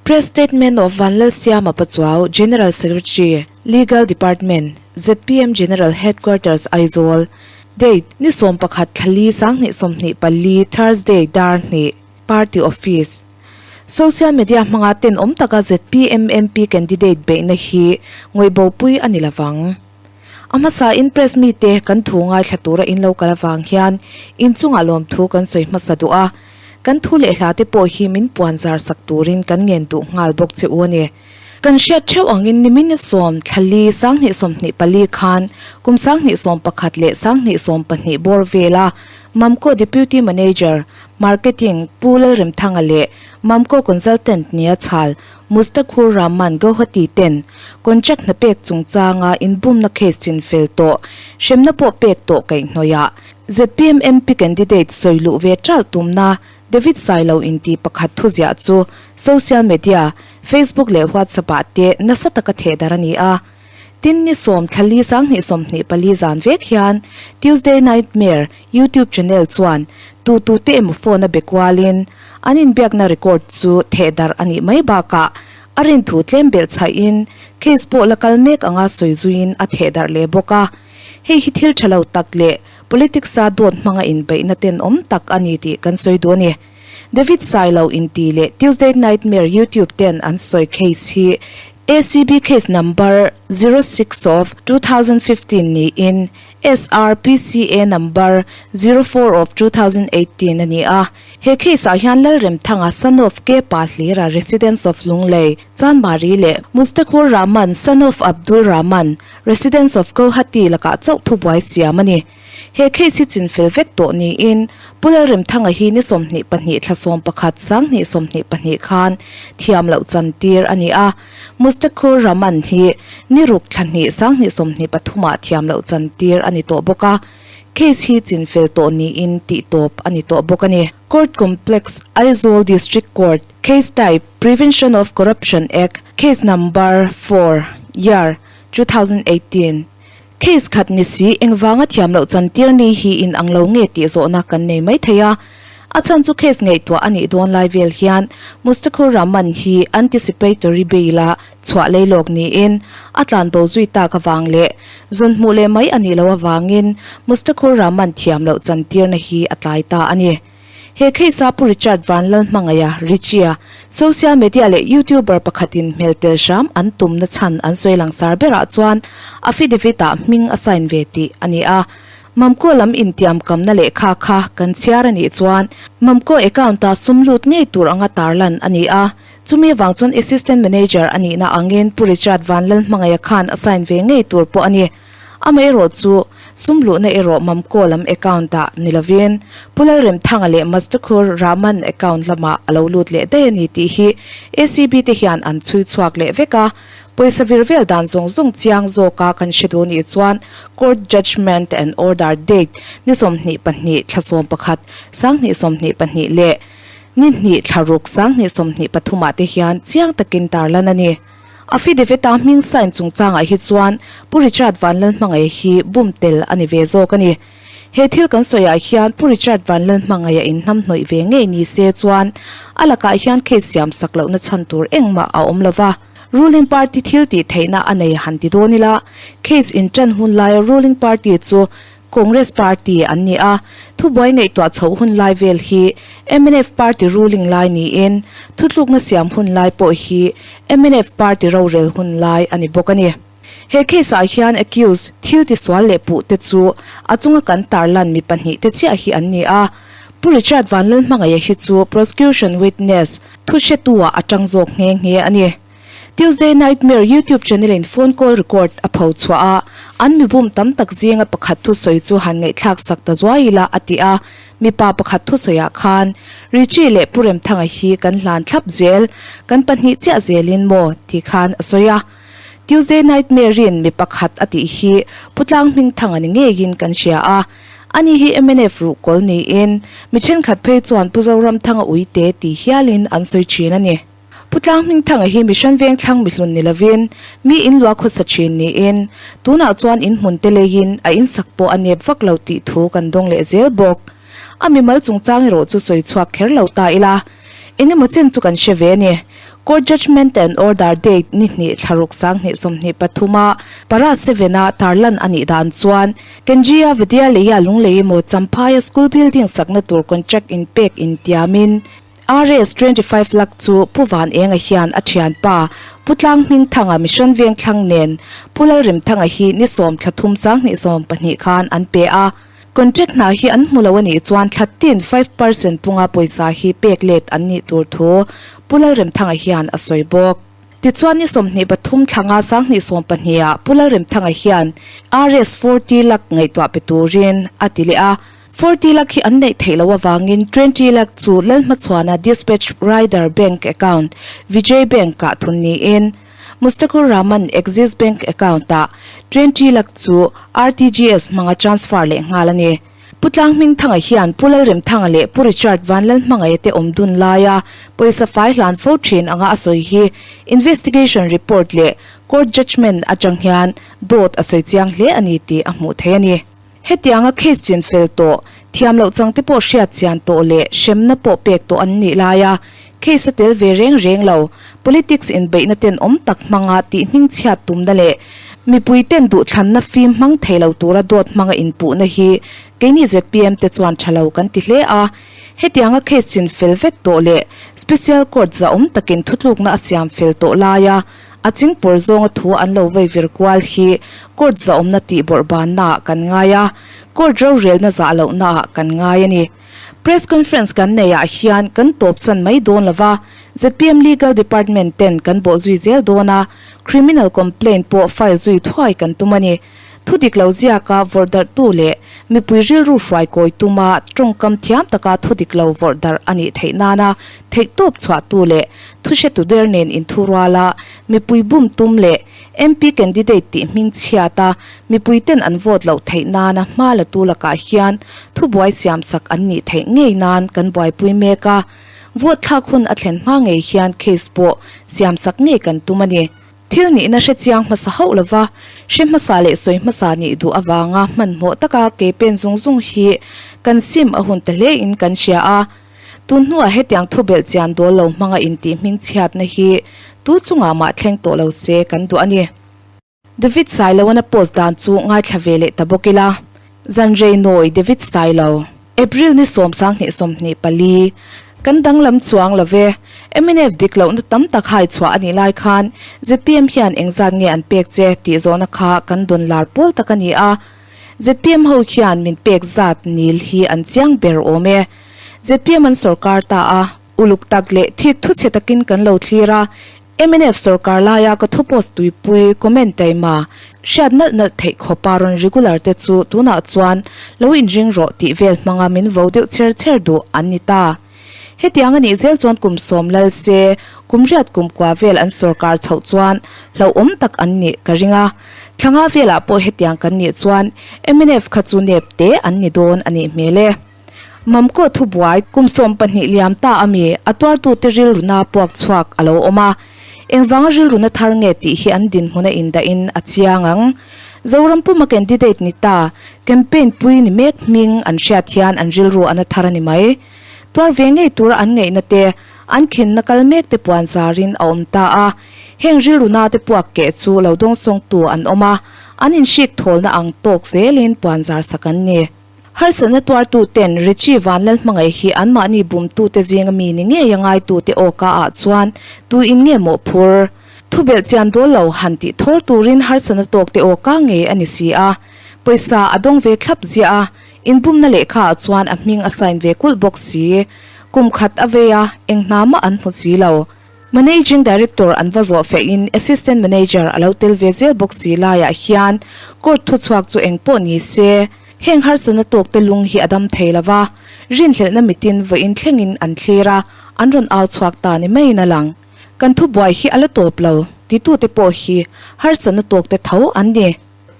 Press Statement of Vanlalsiama Pachuau, General Secretary, Legal Department, zpm General Headquarters, Aizawl. Date, Ni 11 thlali 2024, Thursday, dar hnih, Party Office. Social media hmanga tenawm taka zpm MP candidate beihna hi ngawihbopui a ni lovang. A hmasa in press mite kan thu ngaithla tura in lo kal avang hian inchungah lawmthu kan sawi hmasa duh a, kan thu leh hla te pawh hi min puan zar sak turin kan ngen duh nghal bawk che u a ni. Kan hriat theuh angin nimin ni sawm thlali 2024 khan kum 2011 leh 2012 bawr vela Mamco Deputy Manager, Marketing, Pu Lalremthanga leh Mamco Consultant nia chhal Mustakur Rahman Guwahati ten contract hna pek chungchanga inbumna case chinfel tawh hremna pawh pek tawh kaihhnawihah zpm MP candidate sawi luh ve ṭalh tumna David Sailo inti pakhat thuziah chu social media, Facebook leh WhatsApp ah te nasa taka thehdarh a ni a. Tin ni sawm thlali 2024 zan vek hian Tuesday Nightmare YouTube channel chuan tu tu te emaw phone a be kualin an inbiakna record chu thehdarh a nih mai bakah a rinthu tlem belh chhaihin case pawh la kal mek anga sawi zuiin a thehdarh leh bawk a. Hei hi thil tha lo tak leh politics a dawt hmanga inbeihna tenawm tak a ni tih kan sawi duh a ni. David Sailo inti leh Tuesday Nightmare YouTube ten an sawi case hi ACB case number 06 of 2015 niin SRPCA number 04 of 2018 a ni a. He case ah hian Lalremthanga son of K Pa Hlira residents of Lunglei, Chanmari leh Mustakur Rahman son of Abdul Rahman residents of Guwahati lakah chauh thubuai siam a ni. He case hi chinfel vek tawh niin Pu Lalremthanga hi ni 22 thla 11 2022 khan thiam loh chan tir a ni a. Mustakur Rahman hi ni ruk thla hnih 2023 ah thiam loh chan tir a ni tawh bawk a. Case hi chinfel tawh niin tih tawp a ni tawh bawk a ni. Court Complex, Aizawl District Court, Case Type, Prevention of Corruption Act, Case Number, 4, Year, 2018. Case khat ni si engvanga thiam loh chantir ni hi in ang lo nge tih zawhna kan nei mai thei a. A chhan chu case ngaihtuah a nih dawn lai vel hian Mustakur Rahman hi anticipatory bail a chhuah lei lawk niin a tlan bo zui tak avang leh zawn hmuh leh mai a nih loh avangin Mustakur Rahman thiam loh chantirna hi a tlai ta a ni. He case a Pu Richard Vanlalhmangaia, Richie-a, social media leh YouTuber pakhatin hmel tel hram an tumna chhan an sawi langsar berah chuan affidavit-ah hming a sign ve tih a ni a. Mamco lam intiamkamna lehkha kha kan chhiar a nih chuan Mamco account-a sum lut ngei tur anga tarlan a ni a. Chumi avang chuan Assistant Manager a nihna angin Pu Richard Vanlalhmangaia khan a sign ve ngei tur pawh a ni. Amaherawh chu, sum luhna erawh Mamco lam account-ah ni lovin Pu Lalremthanga leh Mastakhur Rahman account lamah a lo lut leh daih a ni tih hi ACB te hian an chhui chhuak leh vek a. Pawisa vir vel dan zawng zawng chiang zawka kan hre duh nih chuan Court Judgement and Order Date ni 22 thla 11 2022 leh ni hnih thla ruk 2023 ah te hian chiang takin tarlan a ni. Affidavit-a hming sign chungchangah hi chuan Pu Richard Vanlalhmangaia hi bum tel a ni ve zawk a ni. He thil kan sawiah hian Pu Richard Vanlalhmangaia inhnamhnawih ve ngei ni se chuan a lakah hian case siam sak lohna chhan tur engmah a awm lova. Ruling party thil tih theihna a nei han ti dawn ila, case inṭan hun laia ruling party chu Congress party an ni a, thubuai ngaihtuah chhoh hun lai vel hi mnf party ruling lai niin thutlukna siam hun lai pawh hi mnf party rorel hun lai a ni bawk a ni. He case ah hian accused thil tisual leh puh te chu a chunga kan tarlan mi pahnih te chiah hi an ni a, Pu Richard Vanlalhmangaia hi chu prosecution witness thu hretu ah a tang zawk nghe nghe a ni. Tuesday Nightmare YouTube channel in phone call record a pho chhuah a, an mibum tam tak zinga pakhat thusawi chu han ngaihthlak sak ta zuai ila a ti a, mipa pakhat thusawiah khan Richie leh Pu Remthanga hi kan hlan thlap zel, kan pahnih chiah zelin maw ti khan a sawi a. Tuesday Nightmare in mi pakhat a tih hi Pu Tlang Hmingthanga ni ngeiin kan hria a, ani hi mnf ruhkawl niin mi thenkhat phei chuan Pu Zoramthanga uite ti hialin an sawi thin a ni. Pu Tlang Hmingthanga hi Mission Vengthlang mihlun ni lovin mi in lua khawsa thin niin tunah chuan in hmun te leiin a insak pawh a nep vak lo tih thu kan dawng leh zel bawk. A mimal chungchang erawh chu sawi chhuak kher lo ta ila. Engemaw chen chu kan hre ve a ni. Court Judgement and Order date ni hnih thlaruk 2023 a para 7 a tarlan a nih dan chuan Kendriya Vidyalaya Lunglei emaw Champhaia school building sakna tur contract in pek intiamin Rs 25 lakh chu Pu Van Enga hian a thianpa Pu Tlang Hmingthanga Mission Vengthlang nen Pu Lalremthanga hi ni sawm thla thum 2020 khan an pe a. Contract hna hi an hmu lo a nih chuan thla tin 5% punga pawisa hi pek let an nih tur thu Pu Lalremthanga hian a sawi bawk. Tichuan ni 23 thlanga 2020 ah Pu Lalremthanga hian Rs 40 lakh ngaihtuah pe turin a ti leh a. 40 lakh hi an neih theih loh avangin 20 lakh chu Lalhmachhuana Dispatch Rider Bank Account Vijay Bank ah thun niin Mustakur Rahman Axis Bank account ah 20 lakh chu RTGS hmanga transfer leh nghal a ni. Pu Tlanghmingthanga hian Pu Lalremthanga leh Pu Richard Vanlalhmangaia te awm dun laia pawisa fai hlan fo thin anga a sawi hi investigation report leh court judgement atang hian dawt a sawi chiang hle a ni tih a hmuh theih a ni. Hetianga case chin fel tawh, thiam loh chang te pawh hriat chian tawh leh hremna pawh pek tawh an nih laia case a tel ve reng reng lo, politics inbeihna ten awm tak hmanga tih hmingchhiat tumna leh mipui ten duhthlanna fim hmang thei lo tura dawt hmanga inpuhna hi keini zpm te chuan tha lo kan ti hle a. Hetianga case chin fel vek tawh leh special court zahawm takin thutlukna a siam fel tawh laia A chingpawr zawnga thu an lo vei vir kual hi court zahawmna tih bawrh bannaah kan ngai a, court rorelna zah lohnaah kan ngai a ni. Press conference kan neihah hian kan tawpsan mai dawn lo va, zpm Legal Department ten kan bawh zui zel dawn a, criminal complaint pawh file zui thuai kan tum a ni. Thu dik lo ziaka vawrh darhtu leh mipui rilru hruai kawi tuma tawngkam thiam taka thu dik lo vawrh darh a nih theih nana theihtawp chhuahtu leh thuhretu der nen inthuruala mipui bum tum leh MP candidate tih hming chhiata mipui ten an vote loh theih nana hma la tu lakah hian thubuai siamsak an nih theih ngei nan kan buaipui mek a, vote thlak hun a thlen hma ngei hian case pawh siamsak ngei kan tum a ni. Thil nihna hre chiang hmasa hauh lova, hre hmasa leh sawi hmasa nih duh avanga hmanhmawh taka ke pen zung zung hi kan sim a hun ta hlein kan hria a. Tun hnuah hetiang thu belh chian dawl lo hmanga intih hmingchhiatna hi tu chungah mah thleng tawh lo se kan duh a ni. David Sailoan a post dan chu ngaithla ve leh ta bawk ila. Zanrei nawi David Sailo, April ni 10 20 24, Kan danglam chuang lo ve, mnf dik lohna tam tak hai chhuah a nih lai khan zpm hian engzat nge an pek che tih zawhna kha kan dawn lar pawl tak a ni a. Zpm ho hian min pek zat nil hi an chiang ber awm e. Zpm an sawrkar ta a, uluk tak leh thik thuchhe takin kan lo thlir a, Mnf sawrkar laia ka thu post tuipui comment taima hriat nalh nalh theih khawpa rawn regular te chu tunah chuan lo inring rawh tih vel hmanga min vo deuh cher cher duh an ni ta. Hetiang a nih zel chuan kum sawm lal se kum riat kum kua vel an sawrkar chhoh chuan hlauhawm tak an nih ka ring a. Thlanga velah pawh hetiang kan nih chuan mnf kha chu nep te an ni dawn a nih hmel e. Mamkaw thubuai kum 12 liam ta a mi a tuartute rilruna puak chhuak a lo awm a. Engvanga rilruna thar nge tih hi an dinhmun a indahin a chiang ang. Zoram puma candidate ni ta, campaign pui ni mek hming an hriat hian an rilru a na thar a ni mai. Tuar ve ngei tura an ngaihna te, an khinna kal mek te puan zarin a awm ta a. Heng rilruna te puak keh chu lo dawngsawngtu an awm a, an inhrik thawlna ang tawk zelin puan zar sak an ni. Harsatna tuartuten Richie Vanlalhmangaih hi anmahni bumtute zinga mi ni ngei a ngaitute awka ah chuan tuin nge mawh phur? Thubelh chian dawl lo han tih thawr turin harsatna tawkte awka ngei a ni si a. Pawisa a dawng ve thlap ziah a, inbumna lehkha ah chuan a hming a sign ve kulh bawk si. Kum khat a vei a, eng hna mah an hmu si lo. Managing Director an va zawh fehin Assistant Manager a lo tel ve zel bawk si laiah hian court thuchhuak chu eng pawh ni se, heng harsatna tawkte lung hi a dam thei lo va, rinhlelhna mitin vawiin thlengin an thlir a, an rawn au chhuak ta ni maiin a lang. Kan thubuai hi a la tawp lo, titute pawh hi harsatna tawkte tho an ni.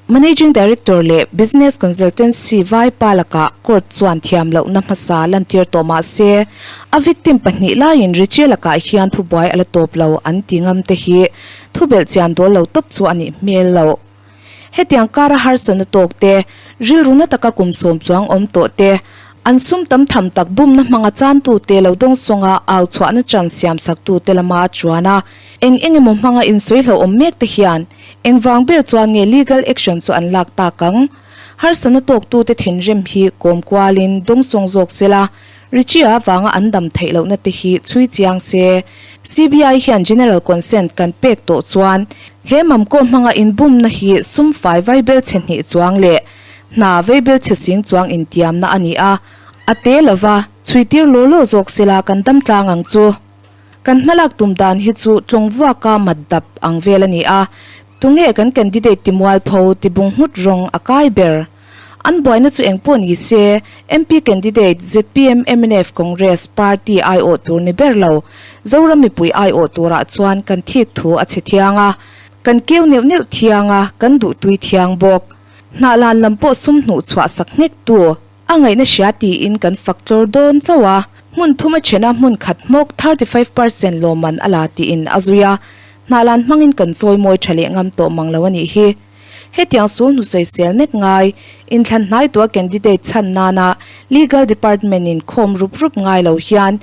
Managing Director leh Business Consultancy vai pa lakah court chuan thiam lohna hmasa lantir tawh mah se, a victim pahnih laiin Richie lakah hian thubuai a la tawp lo an ti ngam te hi thubelh chian dawl lo tawp chu a nih hmel loh. Hetiang kara harsatna tawk te, rilru na taka kum sawm chuang awm tawh te, An sum tam tham tak bumna hmanga chantute lo dawngsawnga au chhuahna chan siamsaktute lama a chuan a. Eng eng emaw hmanga insawi hlauhawm mek te hian engvang ber chuan nge legal action chu an lak tak ang? Harsatna tawktute thinrim hi kawm kualin dawngsawng zawk sela, Richie-a avanga an dam theih lohna te hi chhui chiang se. CBI hian general consent kan pek tawh chuan he mamkaw hmanga inbumna hi sum fai vaibel chhe hnih chuang leh hna vaibel chhe sing chuang intiamna a ni a, a te lova chhui tir law law zawk sela kan dam tlang ang chu. Kan hmalak tum dan hi chu tlawng vuaka mat dap ang vel a ni a, tunge kan candidate ti mualpho ti bung nghut rawng a kai ber? An buaina chu eng pawh ni se, MP candidate zpm mnf Congress party aiawh tur ni ber lo, Zoram mipui aiawh turah chuan kan thik thu a chhe thiang a, kan keu neuh neuh thiang a, kan duh tui thiang bawk. Hnah lan lam pawh sum hnuh chhuah sak nghek tu a ngaihna hria tiin kan fak tlawr dawn chauh a, hmun thum a then a hmun khat hmawk 35% lawmman a la tiin a zui a, hnah lan hmangin kan chawi mawi tha leh ngam tawh mang lo a nih hi. Hetiang sul hnusawisel nek ngai, inthlan hnai tua candidate chhan nana Legal Department in khawm rup rup ngai lo hian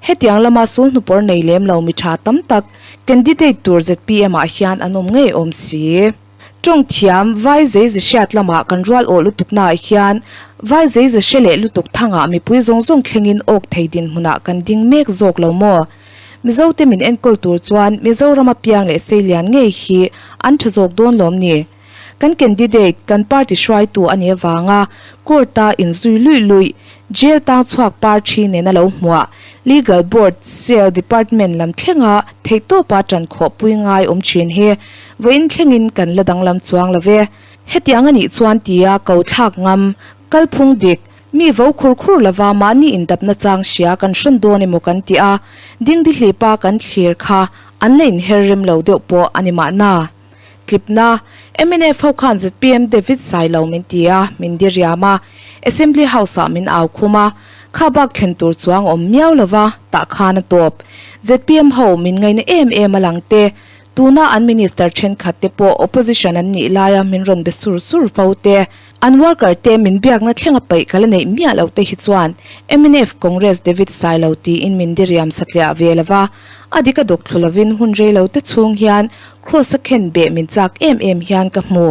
hetiang lama sul hnupawr nei lem lo mi tha tam tak candidate tur zpm ah hian an awm ngei awm si. Tawng thiam vai zei ze hriat lama kan rual awh lutuk naah hian vai zei ze hre leh lutuk thangah mipui zawng zawng thlengin awk thei dinhmunah kan ding mek zawk lo maw? Mizote min enkawl tur chuan Mizorama piang leh seilian ngei hi an tha zawk dawn lawm ni? Kan candidate, kan party hruaitu a nih avanga court-a inzui luih luih, jail tang chhuak party nena lo hmuah, legal board, cell, department lam thlenga theihtawpa tan khawhpui ngai awm thin hi vawiin thlengin kan la danglam chuang lo ve. Hetiang a nih chuan tia ko thlak ngam, kalphung dik, Mi vo khur khur lova mahni indapna chang hria kan hrawn dawn emaw kan ti a, dingdihlipa kan thlir kha an la inher rem lo deuh pawh a ni mahna. Tlipna, mnf ho khan zpm David Sailo min ti a, min diriam a, Assembly House-ah min au khum a, kha bak thlen tur chuang awm miau lova tah khan a tawp. Zpm ho min ngaina em em a lang te, tuna an Minister thenkhat te pawh Opposition an nih laia min rawn be sur sur fo te, An worker te min biakna thlenga paih ka la neih miah loh te hi chuan mnf Congress David Sailo tiin min diriam satliah ve lo va, a dik a dawk thlu lovin hun rei lo te chhung hian Kross a khen beh min chak em em hian ka hmu.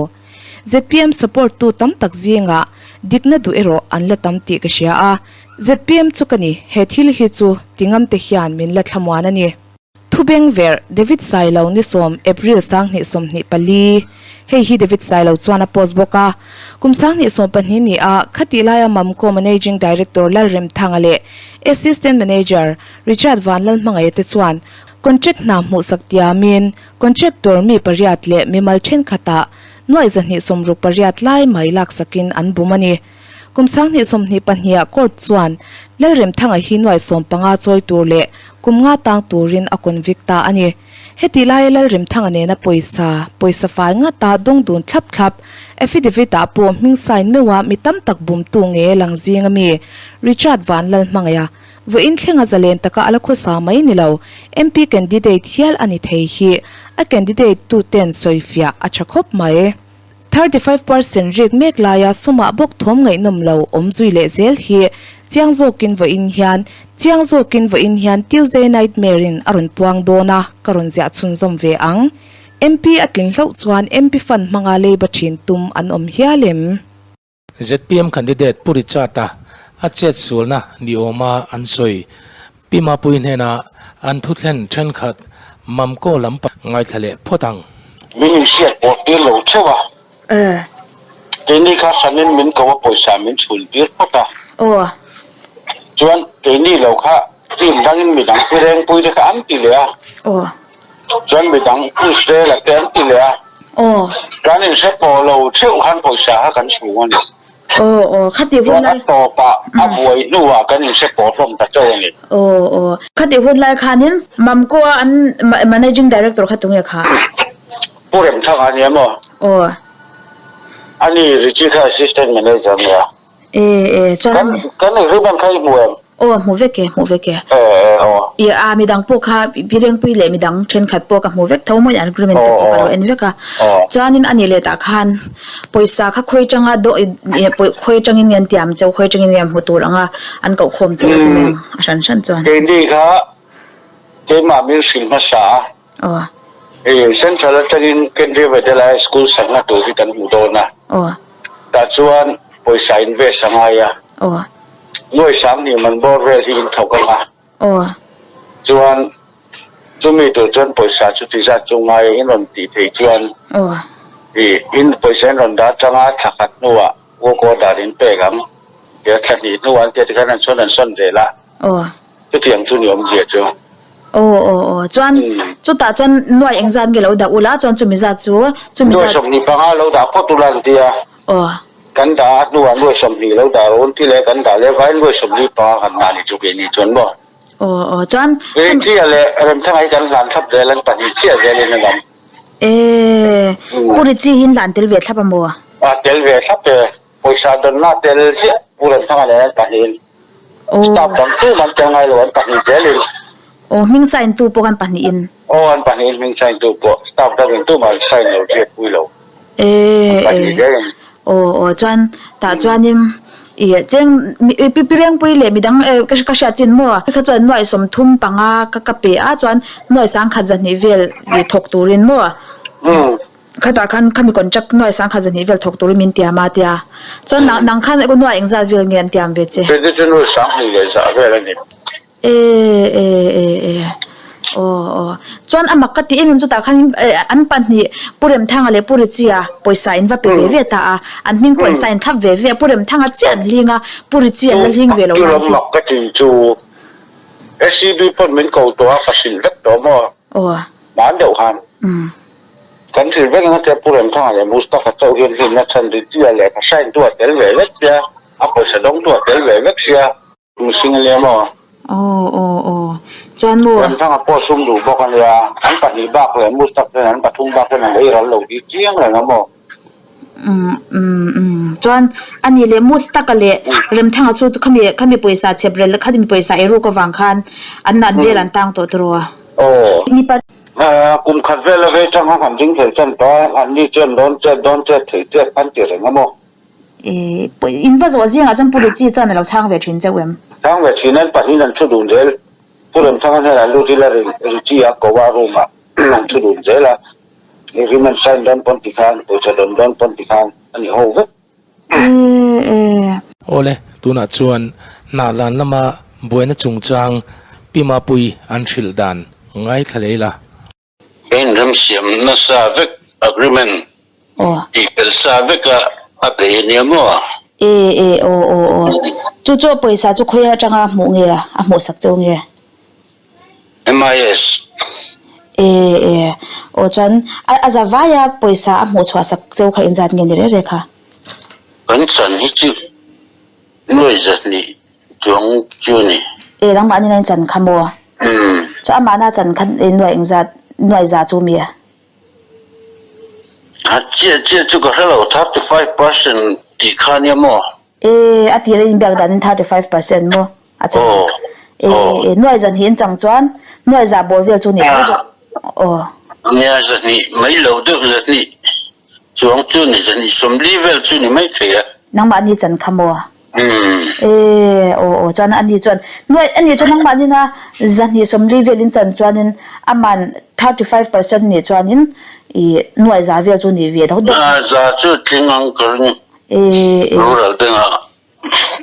Zpm support tu tam tak zingah dikna duh erawh an la tam tih ka hria a, zpm chu ka ni he thil hi chu ti ngam te hian min la thlamuan a ni. Thubeng verh, David Sailo ni sawm, April 2024. Hei hi David Sailo chuan a post bawk a. Kum 2012 ni a khatih laia Mamco Managing Director Lalremthanga leh Assistant Manager Richard Vanlalhmangaia te chuan contract hna hmuhsak tiamin contractor mi pariat leh mimal thenkhatah nuaih 268 lai mai laksakin an bum a ni. Kum 2022 ah court chuan Lalremthanga hi nuaih 15 chawi tur leh kum nga tang turin a convict ta a ni. Heti laia Lalremthanga nena pawisa, pawisa fai ngata dawng dun thlap thlap, affidavit ah pawh hming sign meuha mi tam tak bumtu nge lang zing ami Richard Vanlalhmangaia vawiin thlenga zalen taka a la khawsa mai ni lo, MP candidate hial a ni thei hi a candidate tuten sawifiah a tha khawp mai. 35% rik mek laia sumah bawk thawm ngaihnawm lo awm zui leh zel hi chiang zawkin vawiin hian chiang zawkin vawiin hian Tuesday Nightmare in a rawn puang dawn a, ka rawn ziah chhunzawm ve ang. MP a tling hlauh chuan MP fund hmanga leiba thin tum an awm hial em? Zpm candidate Pu Richard-a a chet sualna ni awma an sawi. Pi Mapuii hnena an thuthlen thenkhat Mamkaw lam ngaithla leh phawt ang. Min inhriat pawh tir lo theuh a. Keini kha hranin min ko a pawisa min chhun tir phawt a. Chuan keini lo kha team dangin midang pi rengpui te kha an ti leh a. Chuan midang Israel a te an ti leh a. Kan inhre pawh lo theuh khan pawisa kha kan chhung a ni. Aw aw khati hun Chuan lai a tawpah a buai hnuah kan inhre pawh hlawm ta chauh a ni. Aw aw khati hun lai khanin Mamko-a an managing director kha tunge kha? Pu Remthanga a ni em aw? Aw. Ani Richie kha assistant manager a nia. E e chuan Kan agreement kha i hmu em? Aw hmu vek e, hmu vek e. I a midang pawh kha Pi Rengpui leh midang thenkhat pawh ka hmu vek tho maw agreement te pawh ka lo en vek a. Chuanin a nih leh tah khan pawisa kha khawi atanga daw khawi atangin nge an tiam cheu khawi atangin nge hmu tur anga an koh khawm cheu a ti mai ang a hran hran chuan. Keini kha keimah min hrilh hmasa a. Aw. I Central atangin Kendriya Vidyalaya School sakna tur hi kan hmu dawn a. Aw. Tah chuan pawisa invest a ngai a. Aw. Nuai sanghnih man bawr vel hi in thawk ang a. Aw. Chuan chumi tur chuan pawisa chu ti zat chu ngai a in rawn tih theih chuan. Aw. I in pawisa in rawn dah atanga thla khat hnuah work order in pek ang. Tia thla hnih hnuah an tia tikhan an sawn an sawn zel a. Aw. Chutiang chu ni awmzia chu. Aw aw aw chuan chutah chuan nuai engzat nge lo dah ula chuan chumi zat chu chumi Nuai zat 25 lo dah phawt ula an ti a. Aw. Kan dah a hnuah nuai 20 lo dah rawh an ti leh kan dah leh vaiin nuai 45 kan dah ni chu keini chuan maw. Aw aw chuan Richia leh Remthanga hi kan hlan thlap zel an pahnih chiah zelin an awm. Ee Pu Richie hi an hlan tel ve thlap a maw? A tel ve thlap e. Pawisa dawnna tel ziah Pu Remthanga nen an pahnihin staff dang tum an tel ngai lo an pahnih zelin. Aw hming sign tu pawh kan pahnihin. Aw an pahnihin hming sign tu pawh staff dangin tumah an sign lo hriat pui lo. Ee An pahnih zelin. Aw aw chuan tah chuanin i cheng pi pi Rengpui leh midang ka ka hriat chin maw kha chuan nuai 35 ka ka pe a chuan nuai 10,000 zahnih vel thawk turin maw. Khatah khan khami contract nuai 10,200 vel thawk turin min tiam a tia. Chuan nang nang khan nuai engzat vel nge an tiam ve che? Kei chu nuai 20 leh zah vel a ni. E e e e aw aw chuan a mak ka ti em em chutah khan an pahnih Pu Remthanga leh Pu Richie-a pawisa in va pe ve ve ta a, an hming pawh an sign thlap ve ve a, Pu Remthanga chiah an hling a, Pu Richie an la hling ve lo lai hi. Chu mak ka ti chu SCB pawn min ko tawh a ka hrilh vek tawh maw? Aw. Hman deuh khan. Kan hrilh vek ang atia Pu Remthanga leh Mustafa chauh hian hlimna chhan ri tia leh ka sign tu a tel ve vek sia, a pawisa dawng tu a tel ve vek sia. Mihring ania maw? Aw aw aw chuan maw? Remthanga pawh sum duh bawk ania, an pahnih bak leh Mustafa hian an pathum bak hian an ei ral lo tih chiang reng a maw? Umm umm umm chuan ani leh Mustaka leh Remthanga chu khami khami pawisa chhep rel khami pawisa eiruk avang khan an jail an tang tawh tawh a. Aw. Mipa Kum khat vel a vei tang a han ding thei tan ta, an ni chuan dawn chet dawn chet thei tep an ti reng a maw? E, in va zawh zingah chuan Pu Richie chuan a lo chhang ve thin chauh em? Chhang ve thin, an pahnihin an thu dun zel. Pu Remthanga hnenah lut ila Richie a ko a room ah an thu dun zel a, agreement sign dawn pawn ti khan, pawisa dawn dawn pawn ti khan a ni ho vek. Awle, tunah chuan Hnahlan lama buaina chungchang Pi Mapui an hrilh dan ngaithla leh ila. He inremsiam nasa vek agreement tih fel sa veka a bei a nia maw? E e aw aw aw chu chu a pawisa chu khawi atanga a hmuh nge a hmuhsak cheu nge? MIS. E e aw chuan a za vaia pawisa a hmuh chhuah sak cheu kha inzat nge ni reng reng kha? Kan chan hi chu nuai zahnih chuang chu a ni. E nangmahni na in chan kha maw? Umm. Chuan amahna chan kha nuai engzat nuai za chu mi a? A chiah chiah chu ka hre lo, 35% tih kha nia maw? E a tir a inbiak danin 35% maw? A chang Aw. E Aw. e nuai zahnih an chang chuan nuai za bawr vel chu ni tho bawk. Aw. Nia zahnih mai lo deuh zahnih chuang chu ni zahnih 40 vel chu ni mai thei a. Nangmahni chan kha maw? Umm. E aw aw chuan ani chuan nuai ani chuan nangmahni na zahnih 40 vel in chan chuanin aman 35% nih chuanin i nuai za vel chu ni ve deuh deuh. A za chu tling ang ka ring. E e. Rural Bank-ah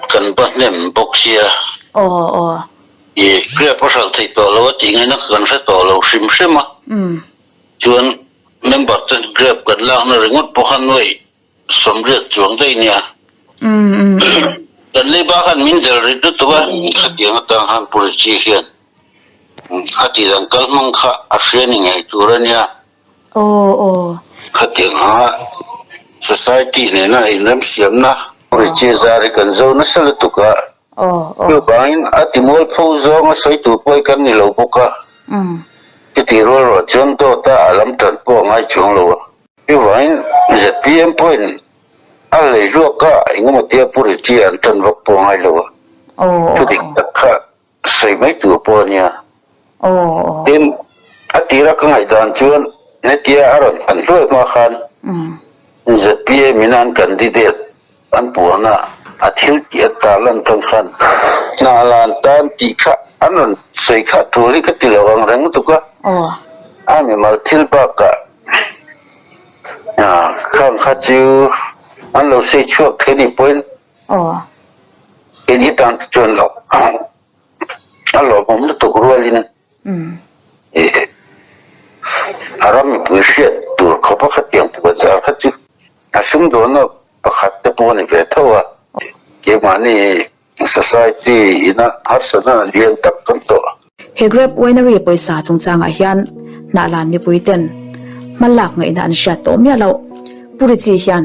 Kan va hnem bawk sia. Aw aw. I grep a hralh theih tawh lo a tih ngaihna kha kan hre tawh lo hrim hrim a. Chuan member te grep kan lakna ringawt pawh kha nuaih 80 chuang daih nia. Kan leiba khan min del rit lutuk a, khatiang atang khan Pu Richie hian a tih dan kal hmang kha a hria ni ngei tur a nia. Aw aw. Khatiang anga society nena inremsiamna Richie zar hi kan zo nasa lutuk a. Aw aw. Chuvangin a ti mualpho zawng a sawi tur pawh hi kan ni lo bawk a. Chuti rual ruah chuan dawt a a lam tan pawh a ngai chuang lo a. Chuvangin zpm pawhin a lei hluak a, engemaw tia Pu Richie an tan vak pawh a ngai lo a. Aw aw. Thudik tak. kha sawi mai tur pawh a nia. Tin, a tira ka ngaihdan chuan hetia a rawn pan hluai hma khan zpm in an candidate an puana a thil tih a tarlan tan khan hna lan tan tih kha an rawn sawi kha tul hi ka ti lo ang reng lutuk a. A mimal thil bakah khang kha chu an lo sawi chhuak thei ni pawhin Keini tan te chuan lo a lawmawm lutuk rualin a ram mipui hriat tur khawpa khatiang puanzar kha chu a sumdawnna pakhat te pawh a ni ve tho a, keimahni society ina harsatna lian tak kan tawh. He Grape Winery pawisa chungchangah hian Hnahlan mipui ten hmalak ngaihna an hriat tawh miah loh. Pu Richie hian.